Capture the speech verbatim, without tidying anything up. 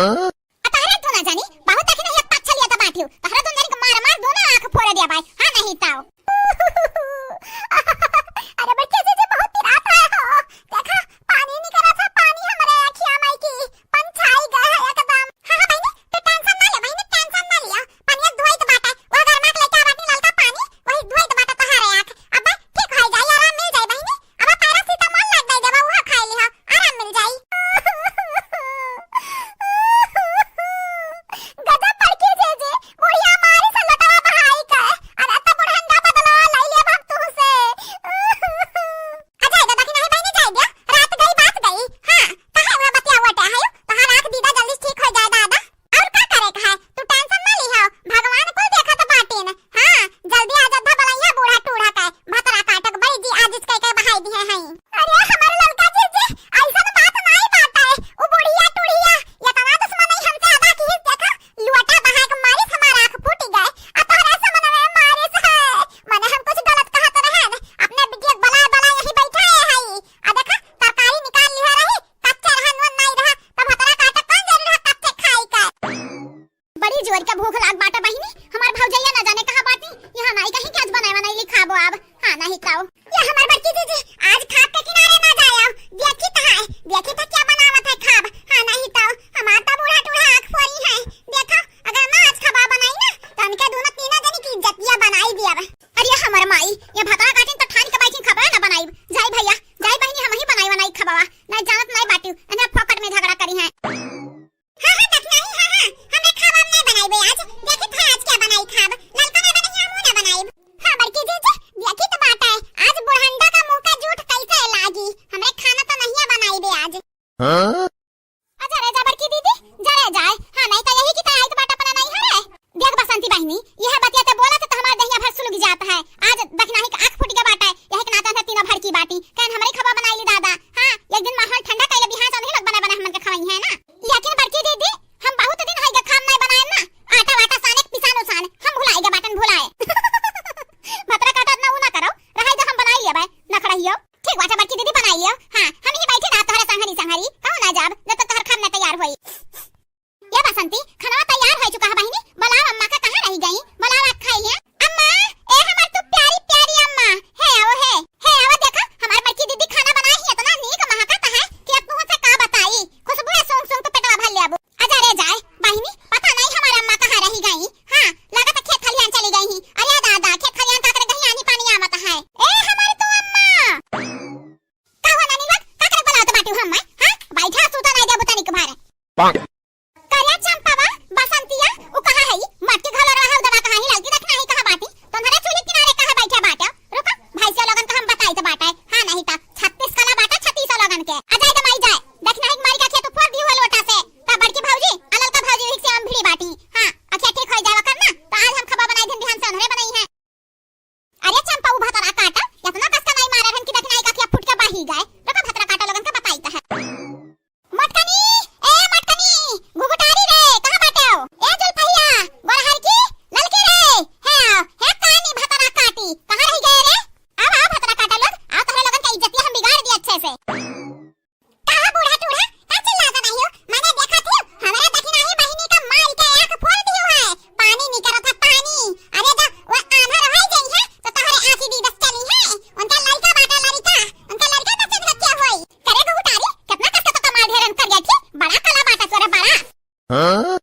आ तहरा दोनों जानी, बहुत देखी नहीं, एक पाछल या तो बाटियो। तहरा दोनों जानी के मार मार दोनों आँख फोड़ दिया भाई। हाँ नहीं ताओ। अरे बड़की जीजी, बहुत पिरात है हो। देखा, पानी निकला था, पानी हमरे अखिया माई की। पंछाई गए है एकदम। हाँ, हाँ बहिनी, तू tension ना ले बहिनी, tension ना लिया। पानी धोइत बाटे, वो घर में लेके आवा ललका पानी, वही धोइत बाटे तोहारे आँख। अब ठीक हो जाई, आराम मिल जाई बहिनी। अब paracetamol लग गई देवा, उहा खाई लिहा, आराम मिल जाई। गजब बड़की जीजी, बुढ़िया मारी से लोटवा बहाई के, अरे तो बुढ़ंडा बदलवा लई लेब हम तुहसे। आ जाए दे, दखिनाही बहिनी, जाए दे, रात गई बात गई। हाँ, काहे हुआ बतिया हुआ टे है, तोहार आँख दीदा जल्दी ठीक हो जाए दादा। और का करे के है, तू tension ना लिहा, भगवान कुल देखत बाटेन। हाँ, जल्दी अयोध्या बलैया बूढ़ा टूढ़ा के, भतरा काटक बड़ी जी आजिज कह के बहाई दिए हैं। अरे हमारे ललका जीजी, ऐसन बात नाई बाटे, उ बुढ़िया टुढ़िया इतना दुश्मन नहीं हमसे अदा की, देखा, लुअटा बहाए के मारिस हमार आँख फूट गए, आ तोहरे समन में मारिस है। मने हम कुछ गलत कहत रहे, अपने बिटिया के बलाए बलाए यहीं बैठा है, है। आ देखा, तरकारी निकाल लिहा रही, कच्चे रहा, नून नाई रहा, तब भतरा काटे कौन जरूरी रहा कच्चे खाई का। बड़ी जोर के भूख लाग बाटे बहिनी, हमार भौजैया ना जाने कहाँ बाटी, यहाँ नाई कहीं के आज बनाए बनाई खाबो अब। हाँ नहीं ताऊ, ये हमार बड़की जीजी आज खाब के किनारे ना जाए, देखी तो है, देखी तो क्या बनावत है खाब। हाँ नहीं ताऊ, हमार तो बूढ़ा टूढ़ा आँख फोरी है। देखा, अगर ना आज खाबा बनाई ना, तो हमके दोनों तीनों जनी की इज्जतिया बनाई दिया। अरे हमार माई, ये भतरा काटिन तो ठान के बैठी खाबा ना बनाई। जाई भैया, जाई बहिनी, हम ही बनाई बनाई खाबा, नहीं जानत नहीं बाटी, इन्हें फोकट में झगड़ा करी है। हाँ, हाँ, दखिनाही, हाँ, हाँ, हमरे खाब हम नहीं बनाइबे आज। देखित है आज क्या बनाई खाब। ललका नहीं बनाई, हमहू ना बनाइब। हाँ, बड़की जीजी, देखित बाटे, आज बुढ़ंडा का मुंह का जूठ कैसे लागी। हमरे खाना तो नहीं बनाइबे आज। हाँ? अच्छा रे जा बड़की दीदी, जा रे जाए। हाँ, नहीं तो यही की तरह आइत बाटे अपना नहीं हरे। देख बसंती बहिनी, यह बतिया ते बोला तो हमार देहिया भर सुलग जात है। आज दखिनाही का आँख फूट गया बाटे, यही के नाते हम तीनों भड़की बाटी। कहन हमरे खाबा बनाई ली दादा। हाँ, एक दिन माहौल ठंडा कैले बिहान से उन्हीं लोग बने बने हमन के खवाई है ना। लेकिन बड़की दीदी, हम बहुत दिन होइगे खाब नाई बनाए ना। आटा वाटा साने के पिसान उसान, हम भुलाए गे बाटन भुलाए। भतरा काटा इतना ऊ ना करो, रहाई दो हम बनाई लेबे, नखड़हियो। ठीक बाटे बड़की दीदी बनाई लियो। हाँ, हम ही बैठी ना तोहरे संघरी संघरी, कहूँ ना जाब, जब तक तोहर खाब ना तैयार होई। ये बसंती, खाना तैयार हो चुका है बहिनी, बुलाओ अम्मा का कहाँ रह गई, बुलाओ आप खाई लिया। अम्मा, ए हमार तू प्यारी प्यारी अम्मा, हे आओ हे, हे आओ देखा, हमार बड़की दीदी खाना बनाई है, इतना नीक महकत है कि अब तुहसे का बताई, खुशबू है सूंघ सूंघ तो पेटवा भर लेबू। अजा रे जाए बहिनी, पता नहीं हमार अम्मा कहाँ रह गई। हाँ, लागत है खेत खलिहान चली गई ही। अरे दादा, खेत खलिहान का करे गई, आनी पानी आवत है। ए हमार तू अम्मा। का हुआ नानी लोग, का करे बुलावत बाटी हम, हाँ? बैठा सूता नहीं देबू तनिक भर। करे चंपावा, बसंतिया, उ कहाँ है? मटकी घोलर रहा उदवा कहाँ ही ललकी दखिनाही कहाँ बाटी? तुम्हरे चूल्ही किनारे कहाँ बैठे बाटे? रुको, भैंसिया लोगन का हम बताई तो बाटे। हाँ नहीं तो छत्तीस कला बाटे छत्तीस लोगन के। आ जाए तो माई जाए। दखिनाही मारी का खेत फोड़ दी हुआ लोटा से। का बड़की भौजी, आ ललका भौजी हिक से हम भिड़ी बाटी। हाँ, अखिया ठीक हो जावा करना। तो आज हम खबा बनाई दिन बिहान से उन्हरे बनाई है। अरे चंपा, उ भतरा काटा, इतना कस का नाई मारे रहन कि दखिनाही का अखिया फूट के बही गए। रुको भतरा काटा लोगन का बताई तो है। मटकनी, ए मटकनी, घुघुटारी रे, कहाँ बाटे हो? ए जुल्फहिया, गोरहर की, ललकी रे, हे आओ, हे कानी भतरा काटी, कहाँ रह गए रे? आओ, आओ भतरा काटा लोग, आओ तोहरे लोगन का इज्जतिया हम बिगाड़ दी अच्छे से। का हो बूढ़ा टूढ़ा, का चिल्लात नहीं हो? मने देखा थी, हमारे दखिनाही बहिनी का मार के आँख फोड़ दियो है। पानी निकरत है, पानी। अरे जा, वो आन्हर हो जाई है, तो तोहरे आँखी दीदस चली है। उनका लड़का बाटा लड़का, उनका लड़का बच्चे भी रखे होई। करे घुघुटारी, कितना कस के तो कमाल ढेरन कर गया थी, बड़ा कला बाटा तोरे बड़ा। हाँ?